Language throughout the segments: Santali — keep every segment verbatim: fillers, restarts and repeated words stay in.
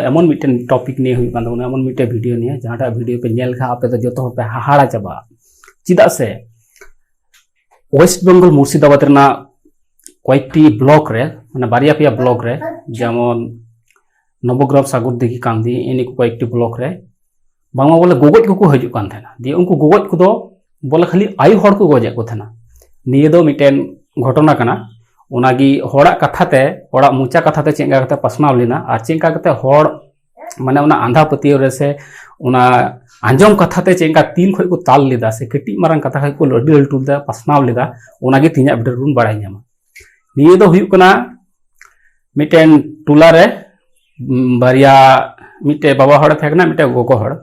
ᱮᱢᱚᱱ ᱢᱤᱫᱴᱮᱱ ᱴᱚᱯᱤᱠ ᱱᱤᱭᱮ ᱦᱩᱭᱩᱜ ᱠᱟᱱ ᱛᱟᱵᱚᱱᱟ, ᱮᱢᱚᱱ ᱢᱤᱫᱴᱮᱱ ᱵᱷᱤᱰᱤᱭᱳ ᱱᱤᱭᱮ, ᱡᱟᱦᱟᱸᱴᱟᱜ ᱵᱷᱤᱰᱤᱭᱳ ᱯᱮ ᱧᱮᱞ ᱠᱷᱟᱱ ᱟᱯᱮ ᱫᱚ ᱡᱚᱛᱚ ᱦᱚᱲ ᱯᱮ ᱦᱟᱦᱟᱲᱟ ᱪᱟᱵᱟᱜᱼᱟ᱾ ᱪᱮᱫᱟᱜ ᱥᱮ ᱳᱭᱮᱥᱴ ᱵᱮᱝᱜᱚᱞ ᱢᱩᱨᱥᱤᱫᱟᱵᱟᱫᱽ ᱨᱮᱱᱟᱜ ᱠᱚᱭᱮᱠᱴᱤ ᱵᱞᱚᱠ ᱨᱮ, ᱢᱟᱱᱮ ᱵᱟᱨᱭᱟ ᱯᱮᱭᱟ ᱵᱞᱚᱠ ᱨᱮ, ᱡᱮᱢᱚᱱ ᱱᱚᱵᱚᱜᱨᱟᱢ, ᱥᱟᱜᱚᱨ ᱫᱤᱜᱷᱤ, ᱠᱟᱱᱫᱤ, ᱮᱱᱤ ᱠᱚ ᱠᱚᱭᱮᱠᱴᱤ ᱵᱞᱚᱠ ᱨᱮ ᱵᱟᱝᱢᱟ ᱵᱚᱞᱮ ᱜᱚᱜᱚᱡ ᱠᱚᱠᱚ ᱦᱤᱡᱩᱜ ᱠᱟᱱ ᱛᱟᱦᱮᱱᱟ᱾ ᱫᱤᱭᱮ ᱩᱱᱠᱩ ᱜᱚᱜᱚᱡ ᱠᱚᱫᱚ ᱵᱚᱞᱮ ᱠᱷᱟᱹᱞᱤ ᱟᱭᱳ ᱦᱚᱲ ᱠᱚ ᱜᱚᱡᱮᱫ ᱠᱚ ᱛᱟᱦᱮᱱᱟ᱾ ᱱᱤᱭᱟᱹ ᱫᱚ ᱢᱤᱫᱴᱮᱱ ᱜᱷᱚᱴᱚᱱᱟ ᱠᱟᱱᱟ᱾ ᱚᱱᱟᱜᱮ ᱦᱚᱲᱟᱜ ᱠᱟᱛᱷᱟ ᱛᱮ, ᱦᱚᱲᱟᱜ ᱢᱚᱪᱟ ᱠᱟᱛᱷᱟ ᱛᱮ ᱪᱮᱫ ᱞᱮᱠᱟ ᱠᱟᱛᱮ ᱯᱟᱥᱱᱟᱣ ᱞᱮᱱᱟ ᱟᱨ ᱪᱮᱫ ᱞᱮᱠᱟ ᱠᱟᱛᱮ ᱦᱚᱲ, ᱢᱟᱱᱮ, ᱚᱱᱟ ᱟᱸᱫᱷᱟ ᱯᱟᱹᱛᱭᱟᱹᱣ ᱨᱮ ᱥᱮ ᱚᱱᱟ ᱟᱸᱡᱚᱢ ᱠᱟᱛᱷᱟ ᱛᱮ ᱪᱮᱫ ᱞᱮᱠᱟ ᱛᱤᱱ ᱠᱷᱚᱡ ᱠᱚ ᱛᱟᱞ ᱞᱮᱫᱟ ᱥᱮ ᱠᱟᱹᱴᱤᱡ ᱢᱟᱨᱟᱝ ᱠᱟᱛᱷᱟ ᱠᱷᱚᱡ ᱠᱚ ᱟᱹᱰᱤ ᱞᱟᱹᱴᱩ ᱞᱮᱫᱟ, ᱯᱟᱥᱱᱟᱣ ᱞᱮᱫᱟ, ᱚᱱᱟᱜᱮ ᱛᱮᱦᱮᱧᱟᱜ ᱵᱷᱤᱰᱤᱭᱳ ᱨᱮᱵᱚᱱ ᱵᱟᱲᱟᱭ ᱧᱟᱢᱟ᱾ ᱱᱤᱭᱟᱹ ᱫᱚ ᱦᱩᱭᱩᱜ ᱠᱟᱱᱟ ᱢᱤᱫᱴᱮᱱ ᱴᱚᱞᱟ ᱨᱮ, ᱩᱢ, ᱵᱟᱨᱭᱟ, ᱢᱤᱫᱴᱮᱱ ᱵᱟᱵᱟ ᱦᱚᱲᱮ ᱛᱟᱦᱮᱸ ᱠᱟᱱᱟ, ᱢᱤᱫᱴᱮᱱ ᱜᱚᱜᱚ ᱦᱚᱲ᱾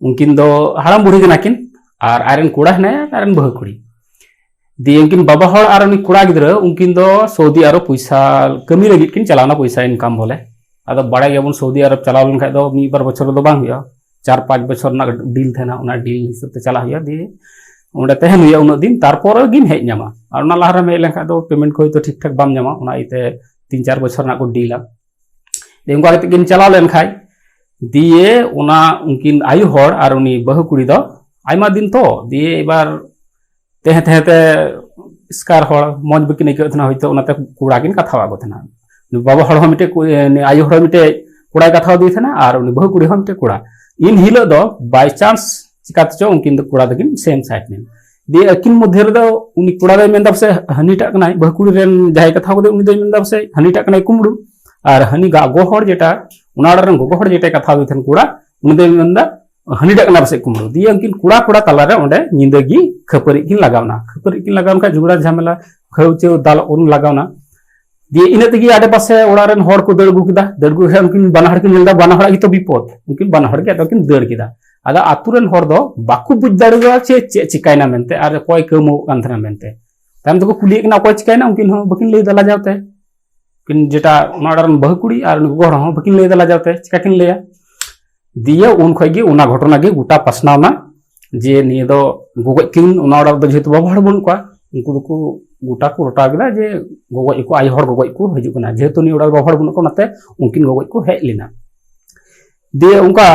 ᱩᱱᱠᱤᱱ ᱫᱚ ᱦᱟᱲᱟᱢ ᱵᱩᱲᱦᱤ ᱠᱟᱱᱟ ᱠᱤᱱ, ᱟᱨ ᱟᱡᱨᱮᱱ ᱠᱚᱲᱟ ᱦᱮᱱᱟᱭᱟ, ᱟᱡᱨᱮᱱ ᱵᱟᱹᱦᱩ ᱠᱩᱲᱤ᱾ ᱫᱤᱭᱮ ᱩᱱᱠᱤᱱ ᱵᱟᱵᱟ ᱦᱚᱲ ᱟᱨ ᱩᱱᱤ ᱠᱚᱲᱟ ᱜᱤᱫᱽᱨᱟᱹ, ᱩᱱᱠᱤᱱ ᱫᱚ ᱥᱳᱣᱫᱤ ᱟᱨᱚᱵ ᱯᱚᱭᱥᱟ ᱠᱟᱹᱢᱤ ᱞᱟᱹᱜᱤᱫ ᱠᱤᱱ ᱪᱟᱞᱟᱣᱱᱟ, ᱯᱚᱭᱥᱟ ᱤᱱᱠᱟᱢ ᱵᱚᱞᱮ᱾ ᱟᱫᱚ ᱵᱟᱲᱟᱭ ᱜᱮᱭᱟᱵᱚᱱ, ᱥᱳᱣᱫᱤ ᱟᱨᱚᱵ ᱪᱟᱞᱟᱣ ᱞᱮᱱᱠᱷᱟᱡ ᱫᱚ ᱢᱤᱫ ᱵᱟᱨ ᱵᱚᱪᱷᱚᱨ ᱨᱮᱫᱚ ᱵᱟᱝ ᱦᱩᱭᱩᱜᱼᱟ, ᱪᱟᱨ ᱯᱟᱸᱪ ᱵᱚᱪᱷᱚᱨ ᱨᱮᱱᱟᱜ ᱰᱤᱞ ᱛᱟᱦᱮᱱᱟ, ᱚᱱᱟ ᱰᱤᱞ ᱦᱤᱥᱟᱹᱵ ᱛᱮ ᱪᱟᱞᱟᱜ ᱦᱩᱭᱩᱜᱼᱟ᱾ ᱫᱤᱭᱮ ᱚᱸᱰᱮ ᱛᱟᱦᱮᱱ ᱦᱩᱭᱩᱜᱼᱟ ᱩᱱᱟᱹᱜ ᱫᱤᱱ, ᱛᱟᱨᱯᱚᱨᱮ ᱜᱮᱢ ᱦᱮᱡ ᱧᱟᱢᱟ᱾ ᱟᱨ ᱚᱱᱟ ᱞᱟᱦᱟ ᱨᱮᱢ ᱦᱮᱡ ᱞᱮᱱᱠᱷᱟᱡ ᱫᱚ ᱯᱮᱢᱮᱱᱴ ᱠᱚ ᱦᱚᱭᱛᱳ ᱴᱷᱤᱠ ᱴᱷᱟᱠ ᱵᱟᱢ ᱧᱟᱢᱟ, ᱚᱱᱟ ᱤᱭᱟᱹᱛᱮ ᱛᱤᱱ ᱪᱟᱨ ᱵᱚᱪᱷᱚᱨ ᱨᱮᱱᱟᱜ ᱠᱚ ᱰᱤᱞᱟ᱾ ᱫᱤᱭᱮ ᱚᱱᱠᱟ ᱠᱟᱛᱮ ᱠᱤᱱ ᱪᱟᱞᱟᱣ ᱞᱮᱱᱠᱷᱟᱡ, ᱫᱤᱭᱮ ᱚᱱᱟ ᱩᱱᱠᱤᱱ ᱟᱭᱳ ᱦᱚᱲ ᱟᱨ ᱩᱱᱤ ᱵᱟᱹᱦᱩ ᱠᱩᱲᱤ ᱫᱚ ᱟᱭᱢᱟ ᱫᱤᱱ ᱛᱚ, ᱫᱤᱭᱮ ᱮᱵᱟᱨ ᱛᱟᱦᱮᱸ ᱛᱟᱦᱮᱸ ᱛᱮ ᱮᱥᱠᱟᱨ ᱦᱚᱲ ᱢᱚᱡᱽ ᱵᱟᱹᱠᱤᱱ ᱟᱹᱭᱠᱟᱹᱣᱮᱫ ᱛᱟᱦᱮᱱᱟ, ᱦᱚᱭᱛᱳ ᱚᱱᱟᱛᱮ ᱠᱚᱲᱟ ᱠᱤᱱ ᱠᱟᱛᱷᱟᱣᱟᱫ ᱠᱚ ᱛᱟᱦᱮᱱᱟ᱾ ᱵᱟᱵᱟ ᱦᱚᱲ ᱦᱚᱸ ᱢᱤᱫᱴᱮᱡ ᱠᱩ-, ᱮ, ᱟᱭᱳ ᱦᱚᱲ ᱦᱚᱸ ᱢᱤᱫᱴᱮᱡ ᱠᱚᱲᱟᱭ ᱠᱟᱛᱷᱟᱣᱟᱫᱮ ᱛᱟᱦᱮᱱᱟ ᱟᱨ ᱩᱱᱤ ᱵᱟᱹᱦᱩ ᱠᱩᱲᱤ ᱦᱚᱸ ᱢᱤᱫᱴᱮᱡ ᱠᱚᱲᱟ᱾ ᱤᱱ ᱦᱤᱞᱳᱜ ᱫᱚ by chance ᱪᱤᱠᱟᱛᱮᱪᱚ ᱩᱱᱠᱤᱱ ᱫᱚ ᱠᱚᱲᱟ ᱫᱚᱠᱤᱱ ᱥᱮᱢ ᱥᱟᱭᱤᱰ ᱮᱱᱟ᱾ ᱫᱤᱭᱮ ᱟᱹᱠᱤᱱ ᱢᱚᱫᱽᱫᱷᱮ ᱨᱮᱫᱚ ᱩᱱᱤ ᱠᱚᱲᱟ ᱫᱚᱭ ᱢᱮᱱᱫᱟ ᱯᱟᱥᱮᱡ ᱦᱟᱹᱱᱤᱴᱟᱜ ᱠᱟᱱᱟᱭ, ᱵᱟᱹᱦᱩ ᱠᱩᱲᱤ ᱨᱮᱱ ᱡᱟᱦᱟᱸᱭ ᱠᱟᱛᱷᱟ ᱠᱟᱫᱮ ᱩᱱᱤ ᱫᱚᱭ ᱢᱮᱱᱫᱟ ᱯᱟᱥᱮᱡ ᱦᱟᱹᱱᱤᱴᱟᱜ ᱠᱟᱱᱟᱭ ᱠᱩᱢᱵᱽᱲᱩ, ᱟᱨ ᱦᱟᱹᱱᱤ ᱜᱟ-, ᱜᱚ ᱦᱚᱲ ᱡᱮᱴᱟ, ᱚᱱᱟ ᱚᱲᱟᱜ ᱨᱮᱱ ᱜᱚᱜᱚ ᱦᱚᱲ ᱡᱮᱴᱟᱭ ᱠᱟᱛᱷᱟ ᱟᱫᱮ ᱛᱟᱦᱮᱱ ᱠᱚᱲᱟ, ᱩᱱᱤ ᱫᱚᱭ ᱢᱮᱱᱫᱟ ᱦᱟᱹᱱᱤᱴᱟᱜ ᱠᱟᱱᱟ ᱯᱟᱥᱮᱡ ᱠᱩᱢᱵᱽᱲᱩ᱾ ᱫᱤᱭᱮ ᱩᱱᱠᱤᱱ ᱠᱚᱲᱟ ᱠᱚᱲᱟ ᱛᱟᱞᱟᱨᱮ ᱚᱸᱰᱮ ᱧᱤᱫᱟᱹ ᱜᱮ ᱠᱷᱟᱹᱯᱟᱹᱨᱤ ᱠᱤᱱ ᱞᱟᱜᱟᱣᱱᱟ᱾ ᱠᱷᱟᱹᱯᱟᱹᱨᱤ ᱠᱤᱱ ᱞᱟᱜᱟᱣ ᱞᱮᱱᱠᱷᱟᱱ ᱡᱷᱚᱜᱽᱲᱟ ᱡᱷᱟᱢᱮᱞᱟ, ᱠᱷᱟᱹᱣᱪᱟᱹᱣ ᱫᱟᱞ ᱩᱱ ᱞᱟᱜᱟᱣᱱᱟ᱾ ᱫᱤᱭᱮ ᱤᱱᱟᱹ ᱛᱮᱜᱮ ᱟᱰᱮᱯᱟᱥᱮ ᱚᱲᱟᱜ ᱨᱮᱱ ᱦᱚᱲ ᱠᱚ ᱫᱟᱹᱲ ᱟᱹᱜᱩ ᱠᱮᱫᱟ᱾ ᱫᱟᱹᱲ ᱟᱹᱜᱩ ᱠᱷᱟᱱ ᱩᱱᱠᱤᱱ ᱵᱟᱱᱟ ᱦᱚᱲ ᱠᱤᱱ ᱧᱮᱞ ᱮᱫᱟ, ᱵᱟᱱᱟ ᱦᱚᱲᱟᱜ ᱜᱮᱛᱚ ᱵᱤᱯᱚᱫ᱾ ᱩᱱᱠᱤᱱ ᱵᱟᱱᱟ ᱦᱚᱲ ᱜᱮ ᱟᱫᱚ ᱠᱤᱱ ᱫᱟᱹᱲ ᱠᱮᱫᱟ᱾ ᱟᱫᱚ ᱟᱛᱳ ᱨᱮᱱ ᱦᱚᱲ ᱫᱚ ᱵᱟᱠᱚ ᱵᱩᱡᱽ ᱫᱟᱲᱮᱭᱟᱫᱟ ᱪᱮ ᱪᱮᱫ ᱪᱤᱠᱟᱭᱱᱟ ᱢᱮᱱᱛᱮ ᱟᱨ ᱚᱠᱚᱭ ᱠᱟᱹᱣᱢᱟᱹᱣᱚᱜ ᱠᱟᱱ ᱛᱟᱦᱮᱱᱟ ᱢᱮᱱᱛᱮ᱾ ᱛᱟᱭᱚᱢ ᱛᱮᱠᱚ ᱠᱩᱞᱤᱭᱮᱫ ᱠᱤᱱᱟ ᱚᱠᱚᱭ ᱪᱤᱠᱟᱭᱱᱟ, ᱩᱱᱠᱤᱱ ᱦᱚᱸ ᱵᱟᱹᱠᱤᱱ ᱞᱟᱹᱭ ᱫᱟ ᱞᱟᱡᱟᱣ ᱛᱮ᱾ ᱩᱱᱠᱤᱱ ᱡᱮᱴᱟ ᱚᱱᱟ ᱚᱲᱟᱜ ᱨᱮᱱ ᱵᱟᱹᱦᱩ ᱠᱩᱲᱤ ᱟᱨ ᱩᱱᱤ ᱜᱚᱜᱚ ᱦᱚᱲ ᱦᱚᱸ ᱵᱟᱹᱠᱤᱱ ᱞᱟᱹᱭ ᱫᱟ ᱞᱟᱡᱟᱣ ᱛᱮ, ᱪᱤᱠᱟ ᱠᱤᱱ ᱞᱟᱹᱭᱟ? ᱫᱤᱭᱮ ᱩᱱ ᱠᱷᱚᱡ ᱜᱮ ᱚᱱᱟ ᱜᱷᱚᱴᱚᱱᱟ ᱜᱮ ᱜᱚᱴᱟ ᱯᱟᱥᱱᱟᱣ ᱮᱱᱟ ᱡᱮ ᱱᱤᱭᱟᱹ ᱫᱚ ᱜᱚᱜᱚᱡ ᱠᱤᱱ, ᱚᱱᱟ ᱚᱲᱟᱜ ᱨᱮᱫᱚ ᱡᱮᱦᱮᱛᱩ ᱵᱟᱵᱟ ᱦᱚᱲ ᱵᱟᱹᱱᱩᱜ ᱠᱚᱣᱟ, ᱩᱱᱠᱩ ᱫᱚᱠᱚ ᱜᱚᱴᱟ ᱠᱚ ᱨᱚᱴᱟᱣ ᱠᱮᱫᱟ ᱡᱮ ᱜᱚᱜᱚᱡ ᱠᱚ, ᱟᱭᱳ ᱦᱚᱲ ᱜᱚᱜᱚᱡ ᱠᱚ ᱦᱤᱡᱩᱜ ᱠᱟᱱᱟ, ᱡᱮᱦᱮᱛᱩ ᱱᱤᱭᱟᱹ ᱚᱲᱟᱜ ᱨᱮ ᱵᱟᱵᱟ ᱦᱚᱲ ᱵᱟᱹᱱᱩᱜ ᱠᱚᱣᱟ, ᱚᱱᱟᱛᱮ ᱩᱱᱠᱤᱱ ᱜᱚᱜᱚᱡ ᱠᱚ ᱦᱮᱡ ᱞᱮᱱᱟ᱾ ᱫᱤᱭᱮ ᱚᱱᱠᱟ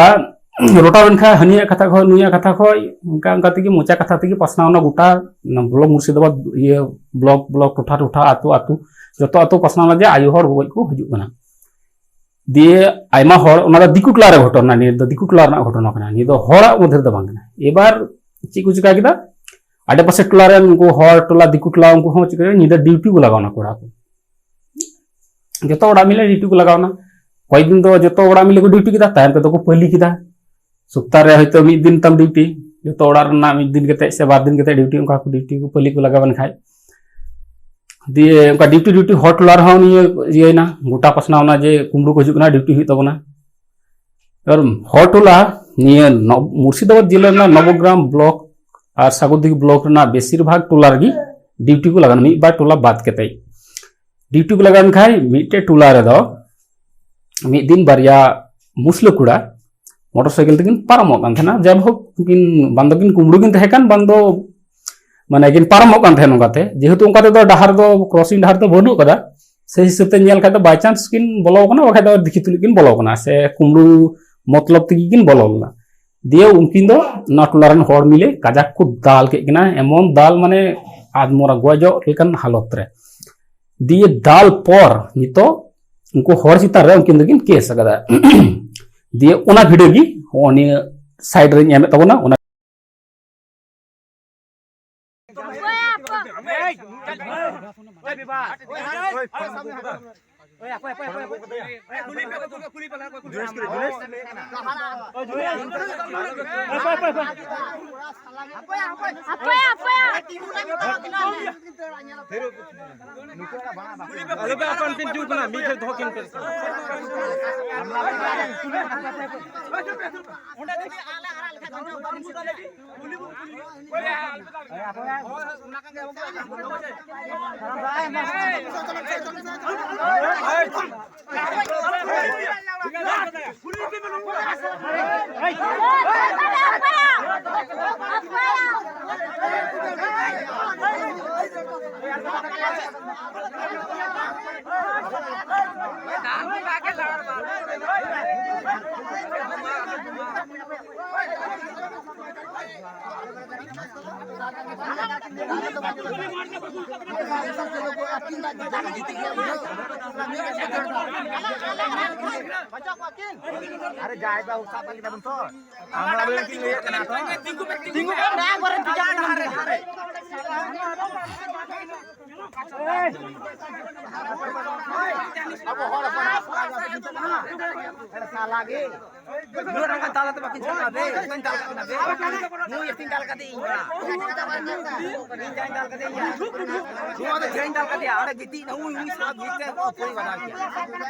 ᱨᱚᱴᱟᱣ ᱮᱱ ᱠᱷᱟᱱ ᱦᱟᱹᱱᱤᱭᱟᱜ ᱠᱟᱛᱷᱟ ᱠᱷᱚᱱ ᱱᱩᱭᱟᱜ ᱠᱟᱛᱷᱟ ᱠᱷᱚᱱ, ᱚᱱᱠᱟ ᱚᱱᱠᱟ ᱛᱮᱜᱮ ᱢᱚᱪᱟ ᱠᱟᱛᱷᱟ ᱛᱮᱜᱮ ᱯᱟᱥᱱᱟᱣ ᱮᱱᱟ ᱜᱚᱴᱟ ᱵᱞᱚᱠ ᱢᱩᱨᱥᱤᱫᱟᱵᱟᱫᱽ, ᱤᱭᱟᱹ, ᱵᱞᱚᱠ ᱵᱞᱚᱠ, ᱴᱚᱴᱷᱟ ᱴᱚᱴᱷᱟ, ᱟᱹᱛᱩ ᱟᱹᱛᱩ, ᱡᱚᱛᱚ ᱟᱹᱛᱩ ᱯᱟᱥᱱᱟᱣ ᱮᱱᱟ ᱡᱮ ᱟᱭᱳ ᱦᱚᱲ ᱜᱚᱡ ᱠᱚ ᱦᱤᱡᱩᱜ ᱠᱟᱱᱟ᱾ ᱫᱤᱭᱮ ᱟᱭᱢᱟ ᱦᱚᱲ, ᱚᱱᱟ ᱫᱚ ᱫᱤᱠᱩ ᱴᱚᱞᱟ ᱨᱮ ᱜᱷᱚᱴᱚᱱᱟ, ᱱᱤᱭᱟᱹ ᱫᱚ ᱫᱤᱠᱩ ᱴᱚᱞᱟ ᱨᱮᱱᱟᱜ ᱜᱷᱚᱴᱚᱱᱟ ᱠᱟᱱᱟ, ᱱᱤᱭᱟᱹ ᱫᱚ ᱦᱚᱲᱟᱜ ᱢᱚᱫᱽᱫᱷᱮ ᱨᱮᱫᱚ ᱵᱟᱝ ᱠᱟᱱᱟ᱾ ᱮᱵᱟᱨ ᱪᱮᱫ ᱠᱚ ᱪᱤᱠᱟ ᱠᱮᱫᱟ, ᱟᱰᱮᱯᱟᱥᱮ ᱴᱚᱞᱟ ᱨᱮᱱ ᱩᱱᱠᱩ ᱦᱚᱲ ᱴᱚᱞᱟ, ᱫᱤᱠᱩ ᱴᱚᱞᱟ, ᱩᱱᱠᱩ ᱦᱚᱸ ᱪᱤᱠᱟᱹ, ᱧᱤᱫᱟᱹ ᱰᱤᱭᱩᱴᱤ ᱠᱚ ᱞᱟᱜᱟᱣ ᱮᱱᱟ ᱠᱚᱲᱟ ᱠᱚ᱾ ᱡᱚᱛᱚ ᱚᱲᱟᱜ ᱢᱤᱞᱮ ᱰᱤᱭᱩᱴᱤ ᱠᱚ ᱞᱟᱜᱟᱣ ᱮᱱᱟ᱾ ᱠᱚᱭᱮᱠ ᱫᱤᱱ ᱫᱚ ᱡᱚᱛᱚ ᱚᱲᱟᱜ ᱢᱤᱞᱮ ᱠᱚ ᱰᱤᱭᱩᱴᱤ ᱠᱮᱫᱟ, ᱛᱟᱭᱚᱢ ᱛᱮᱫᱚ ᱠᱚ ᱯᱟᱹᱞᱤ ᱠᱮᱫᱟ᱾ ᱥᱚᱯᱛᱟᱦᱚ ᱨᱮ ᱦᱚᱭᱛᱳ ᱢᱤᱫ ᱫᱤᱱ ᱛᱟᱢ ᱰᱤᱭᱩᱴᱤ, ᱡᱚᱛᱚ ᱚᱲᱟᱜ ᱨᱮᱱᱟᱜ ᱢᱤᱫ ᱫᱤᱱ ᱠᱟᱛᱮ ᱥᱮ ᱵᱟᱨ ᱫᱤᱱ ᱠᱟᱛᱮ ᱰᱤᱭᱩᱴᱤ, ᱚᱱᱠᱟ ᱠᱚ ᱰᱤᱭᱩᱴᱤ ᱠᱚ ᱯᱟᱹᱞᱤ ᱠᱚ ᱞᱟᱜᱟᱣ ᱮᱱ ᱠᱷᱟᱡ᱾ ᱫᱤᱭᱮ ᱚᱱᱠᱟ ᱰᱤᱭᱩᱴᱤ ᱰᱤᱭᱩᱴᱤ ᱦᱚᱲ ᱴᱚᱞᱟ ᱨᱮᱦᱚᱸ ᱱᱤᱭᱟᱹ ᱤᱭᱟᱹᱭᱮᱱᱟ, ᱜᱚᱴᱟ ᱯᱟᱥᱱᱟᱣ ᱮᱱᱟ ᱡᱮ ᱠᱩᱢᱵᱽᱲᱩ ᱠᱚ ᱦᱤᱡᱩᱜ ᱠᱟᱱᱟ, ᱰᱤᱭᱩᱴᱤ ᱦᱩᱭᱩᱜ ᱛᱟᱵᱚᱱᱟ᱾ ᱟᱨ ᱦᱚᱲ ᱴᱚᱞᱟ ᱱᱤᱭᱟᱹ ᱱᱚᱵ-, ᱢᱩᱨᱥᱤᱫᱟᱵᱟᱫᱽ ᱡᱮᱞᱟ ᱨᱮᱱᱟᱜ ᱱᱚᱵᱚᱜᱨᱟᱢ ᱵᱞᱚᱠ ᱟᱨ ᱥᱟᱜᱚᱨᱫᱤᱜᱷᱤ ᱵᱞᱚᱠ ᱨᱮᱱᱟᱜ ᱵᱮᱥᱤᱨ ᱵᱷᱟᱜᱽ ᱴᱚᱞᱟ ᱨᱮᱜᱮ ᱰᱤᱭᱩᱴᱤ ᱠᱚ ᱞᱟᱜᱟᱣ ᱮᱱᱟ, ᱢᱤᱫ ᱵᱟᱨ ᱴᱚᱞᱟ ᱵᱟᱫ ᱠᱟᱛᱮ᱾ ᱰᱤᱭᱩᱴᱤ ᱠᱚ ᱞᱟᱜᱟᱣ ᱮᱱ ᱠᱷᱟᱡ ᱢᱤᱫᱴᱮᱡ ᱴᱚᱞᱟ ᱨᱮᱫᱚ ᱢᱤᱫ ᱫᱤᱱ ᱵᱟᱨᱭᱟ ᱢᱩᱥᱞᱟᱹ ᱠᱚᱲᱟ ᱢᱚᱴᱚᱨ ᱥᱟᱭᱠᱮᱞ ᱛᱮᱠᱤᱱ ᱯᱟᱨᱚᱢᱚᱜ ᱠᱟᱱ ᱛᱟᱦᱮᱱᱟ᱾ ᱡᱟᱭᱦᱳᱠ, ᱩᱱᱠᱤᱱ ᱵᱟᱝ ᱫᱚᱠᱤᱱ ᱠᱩᱢᱵᱽᱲᱩ ᱠᱤᱱ ᱛᱟᱦᱮᱸ ᱠᱟᱱ, ᱵᱟᱝ ᱫᱚ ᱢᱟᱱᱮ ᱠᱤᱱ ᱯᱟᱨᱚᱢᱚᱜ ᱠᱟᱱ ᱛᱟᱦᱮᱱ ᱱᱚᱝᱠᱟᱛᱮ, ᱡᱮᱦᱮᱛᱩ ᱚᱱᱠᱟ ᱛᱮᱫᱚ ᱰᱟᱦᱟᱨ ᱫᱚ, ᱠᱨᱚᱥᱤᱝ ᱰᱟᱦᱟᱨ ᱫᱚ ᱵᱟᱹᱱᱩᱜ ᱟᱠᱟᱫᱟ᱾ ᱥᱮ ᱦᱤᱥᱟᱹᱵ ᱛᱮ ᱧᱮᱞ ᱠᱷᱟᱡ ᱫᱚ by chance ᱠᱤᱱ ᱵᱚᱞᱚ ᱟᱠᱟᱱᱟ, ᱵᱟᱠᱷᱟᱡ ᱫᱚ ᱫᱮᱠᱷᱤ ᱛᱩᱞᱩᱡ ᱠᱤᱱ ᱵᱚᱞᱚ ᱟᱠᱟᱱᱟ, ᱥᱮ ᱠᱩᱢᱵᱽᱲᱩ ᱢᱚᱛᱞᱚᱵ ᱛᱮᱜᱮ ᱠᱤᱱ ᱵᱚᱞᱚ ᱞᱮᱱᱟ᱾ ᱫᱤᱭᱮ ᱩᱱᱠᱤᱱ ᱫᱚ ᱚᱱᱟ ᱴᱚᱞᱟ ᱨᱮᱱ ᱦᱚᱲ ᱢᱤᱞᱮ ᱠᱟᱡᱟᱠ ᱠᱚ ᱫᱟᱞ ᱠᱮᱫ ᱠᱤᱱᱟ, ᱮᱢᱚᱱ ᱫᱟᱞ ᱢᱟᱱᱮ ᱟᱫᱢᱚᱨᱟ ᱜᱚᱡᱚᱜ ᱞᱮᱠᱟᱱ ᱦᱟᱞᱚᱛ ᱨᱮ᱾ ᱫᱤᱭᱮ ᱫᱟᱞ ᱯᱚᱨ ᱱᱤᱛᱚᱜ ᱩᱱᱠᱩ ᱦᱚᱲ ᱪᱮᱛᱟᱱ ᱨᱮ ᱩᱱᱠᱤᱱ ᱫᱚᱠᱤᱱ ᱠᱮᱥ ᱟᱠᱟᱫᱟ᱾ ᱫᱤᱭᱮ ᱚᱱᱟ ᱵᱷᱤᱰᱤᱭᱳ ᱜᱮ ᱦᱚᱸᱜᱼᱚ ᱱᱤᱭᱟᱹ ᱥᱟᱭᱤᱰ ᱨᱮᱧ ᱮᱢᱮᱫ ᱛᱟᱵᱚᱱᱟ, ᱚᱱᱟ ᱟᱞᱚ ᱯᱮ ᱟᱯᱟᱱ ᱟᱹᱯᱤᱱ ᱦᱚᱪᱚ ᱠᱟᱱᱟ, ᱢᱤᱫ ᱴᱷᱮᱱ ᱫᱚᱦᱚ ᱠᱤᱱ ᱯᱮ᱾ ᱟᱨᱮ ᱡᱟᱭ ᱵᱟᱹᱵᱩ ᱥᱟᱵ ᱞᱟᱹᱜᱤᱫ ᱛᱟᱵᱚᱱ ᱛᱚ᱾ ᱟᱢ ᱚᱱᱟ ᱵᱮᱲᱟ ᱠᱤᱱ ᱞᱟᱹᱭᱮᱫ ᱠᱟᱱᱟ ᱛᱚ᱾ ᱛᱤᱸᱜᱩ ᱠᱚᱜ ᱢᱮ, ᱟᱭ ᱵᱟᱨᱮ ᱛᱤᱸᱜᱩ ᱠᱚᱜ ᱢᱮ᱾ ᱟᱵᱚ ᱦᱚᱲ ᱦᱚᱯᱚᱱᱟᱜ ᱥᱟᱞᱟ ᱜᱮ᱾ ᱱᱩᱭ ᱨᱟᱸᱜᱟ ᱫᱟᱞ ᱟᱛᱮ ᱵᱟᱹᱠᱤᱱ ᱪᱟᱞᱟᱜᱼᱟ ᱵᱮ, ᱤᱧ ᱫᱟᱞ ᱠᱟᱜ ᱠᱤᱱᱟ ᱵᱮ᱾ ᱱᱩᱭ ᱤᱧ ᱫᱟᱞ ᱠᱟᱫᱮ ᱤᱧ ᱚᱲᱟᱜ᱾ ᱤᱧ ᱡᱟᱧ ᱫᱟᱞ ᱠᱟᱫᱮ ᱤᱧ᱾ ᱱᱚᱣᱟ ᱫᱚ ᱡᱷᱮᱧ ᱫᱟᱞ ᱠᱟᱫᱮᱭᱟ, ᱚᱸᱰᱮ ᱜᱤᱛᱤᱡ ᱱᱟ, ᱩᱱᱤ, ᱩᱱᱤ ᱥᱟᱞᱟ ᱵᱷᱤᱛ ᱛᱮ ᱯᱚᱨᱤ ᱵᱟᱫᱟᱣ ᱠᱮᱫᱟ᱾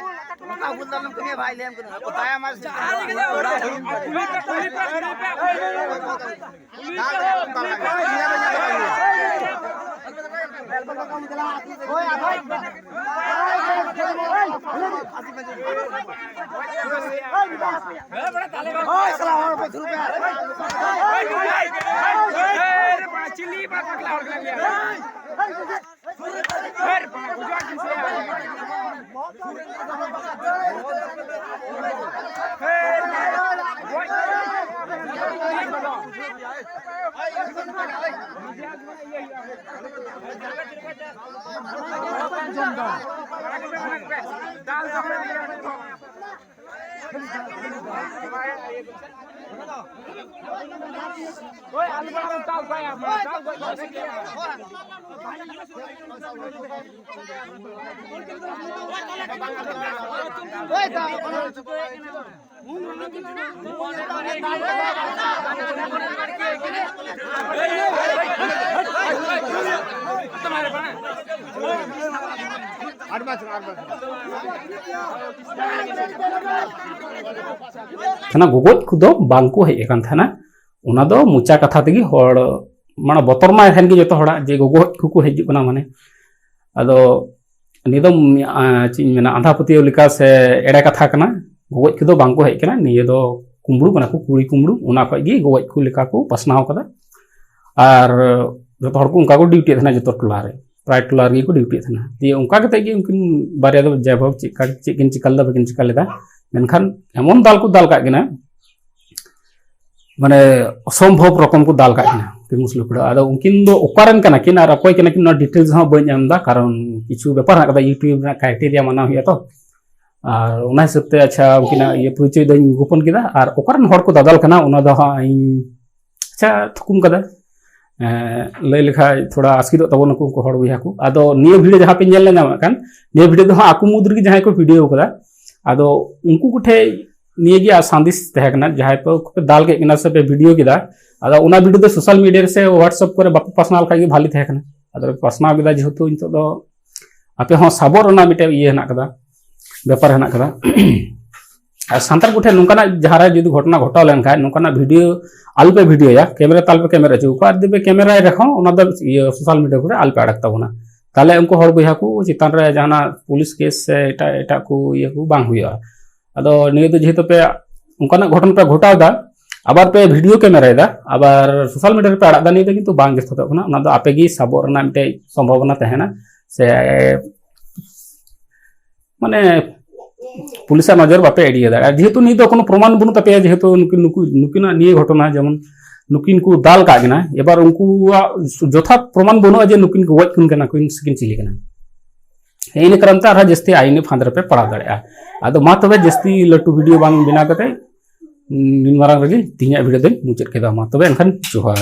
ᱚᱱᱠᱟ ᱵᱷᱩᱞ ᱫᱟᱞᱮᱢ ᱠᱟᱹᱢᱤᱭᱟ ᱵᱷᱟᱭ, ᱞᱟᱹᱭᱟᱢ ᱠᱟᱹᱱᱟᱹᱧ᱾ ᱚᱠᱚᱭ ᱛᱟᱭᱟ ᱢᱟ ᱛᱟᱦᱮᱱᱟ, ᱜᱚᱜᱚᱡ ᱠᱚᱫᱚ ᱵᱟᱝ ᱠᱚ ᱦᱮᱡ ᱟᱠᱟᱱ ᱛᱟᱦᱮᱱᱟ᱾ ᱚᱱᱟ ᱫᱚ ᱢᱚᱪᱟ ᱠᱟᱛᱷᱟ ᱛᱮᱜᱮ ᱦᱚᱲ, ᱢᱟᱱᱮ, ᱵᱚᱛᱚᱨ ᱢᱟ ᱮᱱ ᱜᱮ ᱡᱚᱛᱚ ᱦᱚᱲᱟᱜ, ᱡᱮ ᱜᱚᱜᱚᱡ ᱠᱚᱠᱚ ᱦᱤᱡᱩᱜ ᱠᱟᱱᱟ, ᱢᱟᱱᱮ᱾ ᱟᱫᱚ ᱱᱤᱭᱟᱹ ᱫᱚ, ᱟᱸ, ᱪᱮᱫ ᱤᱧ ᱢᱮᱱᱟ, ᱟᱸᱫᱷᱟ ᱯᱟᱹᱛᱭᱟᱹᱣ ᱞᱮᱠᱟ ᱥᱮ ᱮᱲᱮ ᱠᱟᱛᱷᱟ ᱠᱟᱱᱟ᱾ ᱜᱚᱜᱚᱡ ᱠᱚᱫᱚ ᱵᱟᱝ ᱠᱚ ᱦᱮᱡ ᱠᱟᱱᱟ, ᱱᱤᱭᱟᱹ ᱫᱚ ᱠᱩᱢᱵᱽᱲᱩ ᱠᱟᱱᱟ ᱠᱚ, ᱠᱩᱲᱤ ᱠᱩᱢᱵᱽᱲᱩ, ᱚᱱᱟ ᱠᱷᱚᱡ ᱜᱮ ᱜᱚᱜᱚᱡ ᱠᱚ ᱞᱮᱠᱟ ᱠᱚ ᱯᱟᱥᱱᱟᱣ ᱠᱟᱫᱟ᱾ ᱟᱨ ᱡᱚᱛᱚ ᱦᱚᱲ ᱠᱚ ᱚᱱᱠᱟ ᱠᱚ ᱰᱤᱭᱩᱴᱤᱭᱮᱫ ᱛᱟᱦᱮᱱᱟ ᱡᱚᱛᱚ ᱴᱚᱞᱟ ᱨᱮ᱾ ᱯᱨᱟᱭ ᱴᱚᱞᱟ ᱨᱮᱜᱮ ᱠᱚ ᱰᱤᱭᱩᱴᱤᱭᱮᱫ ᱛᱟᱦᱮᱱᱟ᱾ ᱫᱤᱭᱮ ᱚᱱᱠᱟ ᱠᱟᱛᱮ ᱜᱮ ᱩᱱᱠᱤᱱ ᱵᱟᱨᱭᱟ ᱫᱚ ᱡᱟᱭᱦᱳᱠ ᱪᱮᱫ ᱠᱟ ᱪᱮᱫ ᱠᱤᱱ ᱪᱤᱠᱟ ᱞᱮᱫᱟ ᱵᱟᱹᱠᱤᱱ ᱪᱤᱠᱟ ᱞᱮᱫᱟ, ᱢᱮᱱᱠᱷᱟᱱ ᱮᱢᱚᱱ ᱫᱟᱞ ᱠᱚ ᱫᱟᱞ ᱠᱟᱜ ᱠᱤᱱᱟ, ᱢᱟᱱᱮ ᱚᱥᱚᱢᱵᱷᱚᱵ ᱨᱚᱠᱚᱢ ᱠᱚ ᱫᱟᱞ ᱠᱟᱜ ᱠᱤᱱᱟ ᱩᱱᱠᱤᱱ ᱢᱩᱥᱞᱟᱹ ᱠᱚᱲᱟ᱾ ᱟᱫᱚ ᱩᱱᱠᱤᱱ ᱫᱚ ᱚᱠᱟᱨᱮᱱ ᱠᱟᱱᱟ ᱠᱤᱱ ᱟᱨ ᱚᱠᱚᱭ ᱠᱟᱱᱟ ᱠᱤᱱ, ᱚᱱᱟ ᱰᱤᱴᱮᱞᱥ ᱦᱚᱸ ᱵᱟᱹᱧ ᱮᱢ ᱮᱫᱟ, ᱠᱟᱨᱚᱱ ᱠᱤᱪᱷᱩ ᱵᱮᱯᱟᱨ ᱦᱮᱱᱟᱜ ᱠᱟᱫᱟ, ᱤᱭᱩᱴᱤᱭᱩᱵᱽ ᱨᱮᱱᱟᱜ ᱠᱨᱟᱭᱴᱮᱨᱤᱭᱟ ᱢᱟᱱᱟᱣ ᱦᱩᱭᱩᱜᱼᱟ ᱛᱚ᱾ ᱟᱨ ᱚᱱᱟ ᱦᱤᱥᱟᱹᱵ ᱛᱮ ᱟᱪᱪᱷᱟ ᱩᱱᱠᱤᱱᱟᱜ ᱤᱭᱟᱹ ᱯᱚᱨᱤᱪᱚᱭ ᱫᱚᱧ ᱜᱳᱯᱚᱱ ᱠᱮᱫᱟ, ᱟᱨ ᱚᱠᱟᱨᱮᱱ ᱦᱚᱲ ᱠᱚ ᱫᱟᱫᱟᱞ ᱠᱟᱱᱟ ᱚᱱᱟ ᱫᱚ ᱦᱟᱸᱜ ᱤᱧ ᱟᱪᱪᱷᱟ ᱛᱷᱩᱠᱩᱢ ᱠᱟᱫᱟ᱾ ᱮᱸ, ᱞᱟᱹᱭ ᱞᱮᱠᱷᱟᱡ ᱛᱷᱚᱲᱟ ᱟᱥᱠᱮᱛᱚᱜ ᱛᱟᱵᱚᱱᱟᱠᱚ ᱩᱱᱠᱩ ᱦᱚᱲ ᱵᱚᱭᱦᱟ ᱠᱚ᱾ ᱟᱫᱚ ᱱᱤᱭᱟᱹ ᱵᱷᱤᱰᱤᱭᱳ ᱡᱟᱦᱟᱸ ᱯᱮ ᱧᱮᱞ ᱧᱟᱢᱮᱫ ᱠᱟᱱ, ᱱᱤᱭᱟᱹ ᱵᱷᱤᱰᱤᱭᱳ ᱫᱚ ᱦᱟᱸᱜ ᱟᱠᱚ ᱢᱩᱫᱽ ᱨᱮᱜᱮ ᱡᱟᱦᱟᱸᱭ ᱠᱚ ᱵᱷᱤᱰᱤᱭᱳ ᱠᱟᱫᱟ, ᱟᱫᱚ ᱩᱱᱠᱩ ᱠᱚᱴᱷᱮᱡ ᱱᱤᱭᱟᱹ ᱜᱮ ᱟᱨ ᱥᱟᱸᱫᱮᱥ ᱛᱟᱦᱮᱸ ᱠᱟᱱᱟ, ᱡᱟᱦᱟᱸᱭ ᱠᱚ ᱯᱮ ᱫᱟᱞ ᱠᱮᱫ ᱠᱤᱱᱟ ᱥᱮ ᱯᱮ ᱵᱷᱤᱰᱤᱭᱳ ᱠᱮᱫᱟ, ᱟᱫᱚ ᱚᱱᱟ ᱵᱷᱤᱰᱤᱭᱳ ᱫᱚ ᱥᱳᱥᱟᱞ ᱢᱤᱰᱤᱭᱟ ᱨᱮ ᱥᱮ WhatsApp ᱠᱚᱨᱮ ᱵᱟᱯᱮ ᱯᱟᱥᱱᱟᱣ ᱞᱮᱠᱷᱟᱡ ᱜᱮ ᱵᱷᱟᱞᱤ ᱛᱟᱦᱮᱸ ᱠᱟᱱᱟ᱾ ᱟᱫᱚ ᱯᱮ ᱯᱟᱥᱱᱟᱣ ᱠᱮᱫᱟ, ᱡᱮᱦᱮᱛᱩ ᱱᱤᱛᱚᱜ ᱫᱚ ᱟᱯᱮ ᱦᱚᱸ ᱥᱟᱵᱚᱜ ᱨᱮᱱᱟᱜ ᱢᱤᱫᱴᱮᱡ ᱤᱭᱟᱹ ᱦᱮᱱᱟᱜ ᱠᱟᱫᱟ, ᱵᱮᱯᱟᱨ ᱦᱮᱱᱟᱜ ᱠᱟᱫᱟ᱾ ᱟᱨ ᱥᱟᱱᱛᱟᱲ ᱠᱚᱴᱷᱮᱱ ᱱᱚᱝᱠᱟᱱᱟᱜ ᱡᱟᱦᱟᱸ ᱨᱮ ᱡᱩᱫᱤ ᱜᱷᱚᱴᱚᱱᱟ ᱜᱷᱚᱴᱟᱣ ᱞᱮᱱᱠᱷᱟᱱ, ᱱᱚᱝᱠᱟᱱᱟᱜ ᱵᱷᱤᱰᱤᱭᱳ ᱟᱞᱚᱯᱮ ᱵᱷᱤᱰᱤᱭᱳᱭᱟ, ᱠᱮᱢᱮᱨᱟ ᱛᱟᱞᱯᱮ ᱠᱮᱢᱮᱨᱟ ᱦᱚᱪᱚ ᱠᱚᱣᱟ, ᱟᱨ ᱡᱩᱫᱤ ᱯᱮ ᱠᱮᱢᱮᱨᱟᱭ ᱨᱮᱦᱚᱸ ᱚᱱᱟ ᱫᱚ ᱤᱭᱟᱹ ᱥᱳᱥᱟᱞ ᱢᱤᱰᱤᱭᱟ ᱠᱚᱨᱮ ᱟᱞᱚᱯᱮ ᱟᱲᱟᱜ ᱛᱟᱵᱚᱱᱟ᱾ ᱛᱟᱦᱞᱮ ᱩᱱᱠᱩ ᱦᱚᱲ ᱵᱚᱭᱦᱟ ᱠᱚ ᱪᱮᱛᱟᱱ ᱨᱮ ᱡᱟᱦᱟᱱᱟᱜ ᱯᱩᱞᱤᱥ ᱠᱮᱥ ᱥᱮ ᱮᱴᱟᱜ ᱮᱴᱟᱜ ᱠᱚ ᱤᱭᱟᱹ ᱠᱚ ᱵᱟᱝ ᱦᱩᱭᱩᱜᱼᱟ᱾ ᱟᱫᱚ ᱱᱤᱭᱟᱹ ᱫᱚ ᱡᱮᱦᱮᱛᱩ ᱯᱮ ᱚᱱᱠᱟᱱᱟᱜ ᱜᱷᱚᱴᱚᱱ ᱯᱮ ᱜᱷᱚᱴᱟᱣ ᱮᱫᱟ, ᱟᱵᱟᱨ ᱯᱮ ᱵᱷᱤᱰᱤᱭᱳ ᱠᱮᱢᱮᱨᱟᱭᱮᱫᱟ, ᱟᱵᱟᱨ ᱥᱳᱥᱟᱞ ᱢᱤᱰᱤᱭᱟ ᱨᱮᱯᱮ ᱟᱲᱟᱜ ᱮᱫᱟ, ᱱᱤᱭᱟᱹ ᱫᱚ ᱠᱤᱱᱛᱩ ᱵᱟᱝ ᱡᱚᱛᱷᱟᱛᱚᱜ ᱠᱟᱱᱟ᱾ ᱚᱱᱟ ᱫᱚ ᱟᱯᱮ ᱜᱮ ᱥᱟᱵᱚᱜ ᱨᱮᱱᱟᱜ ᱢᱤᱫᱴᱮᱡ ᱥᱚᱢᱵᱷᱚᱵᱚᱱᱟ ᱛᱟᱦᱮᱱᱟ, ᱥᱮ ᱢᱟᱱᱮ ᱯᱩᱞᱤᱥᱟᱜ ᱱᱚᱡᱚᱨ ᱵᱟᱯᱮ ᱮᱲᱤᱭᱟᱹ ᱫᱟᱲᱮᱭᱟᱜᱼᱟ᱾ ᱡᱮᱦᱮᱛᱩ ᱱᱤᱭᱟᱹ ᱫᱚ ᱠᱳᱱᱳ ᱯᱨᱚᱢᱟᱱ ᱵᱟᱹᱱᱩᱜ ᱛᱟᱯᱮᱭᱟ, ᱡᱮᱦᱮᱛᱩ ᱱᱩᱠᱤᱱ, ᱱᱩᱠᱩ, ᱱᱩᱠᱤᱱᱟᱜ ᱱᱤᱭᱟᱹ ᱜᱷᱚᱴᱚᱱᱟ ᱡᱮᱢᱚᱱ ᱱᱩᱠᱤᱱ ᱠᱚ ᱫᱟᱞ ᱠᱟᱜ ᱠᱤᱱᱟ, ᱮᱵᱟᱨ ᱩᱱᱠᱩᱣᱟᱜ ᱡᱚᱛᱷᱟᱛ ᱯᱨᱚᱢᱟᱱ ᱵᱟᱹᱱᱩᱜᱼᱟ ᱡᱮ ᱱᱩᱠᱤᱱ ᱠᱚ ᱜᱚᱡ ᱠᱤᱱ ᱠᱟᱱᱟ ᱠᱤᱱ ᱥᱮᱠᱤᱱ ᱪᱤᱞᱤ ᱠᱟᱱᱟ᱾ ᱤᱱᱟᱹ ᱠᱟᱨᱚᱱ ᱛᱮ ᱟᱨᱦᱚᱸ ᱡᱟᱹᱥᱛᱤ ᱟᱭᱤᱱ ᱯᱷᱟᱸᱫᱽ ᱨᱮᱯᱮ ᱯᱟᱲᱟᱣ ᱫᱟᱲᱮᱭᱟᱜᱼᱟ᱾ ᱟᱫᱚ ᱢᱟ ᱛᱚᱵᱮ ᱡᱟᱹᱥᱛᱤ ᱞᱟᱹᱴᱩ ᱵᱷᱤᱰᱤᱭᱳ ᱵᱟᱝ ᱵᱮᱱᱟᱣ ᱠᱟᱛᱮ ᱱᱤᱱ ᱢᱟᱨᱟᱝ ᱨᱮᱜᱮ ᱛᱮᱦᱮᱧᱟᱜ ᱵᱷᱤᱰᱤᱭᱳ ᱫᱚᱧ ᱢᱩᱪᱟᱹᱫ ᱠᱮᱫᱟ᱾ ᱢᱟ ᱛᱚᱵᱮ ᱮᱱᱠᱷᱟᱱ ᱡᱚᱦᱟᱨ᱾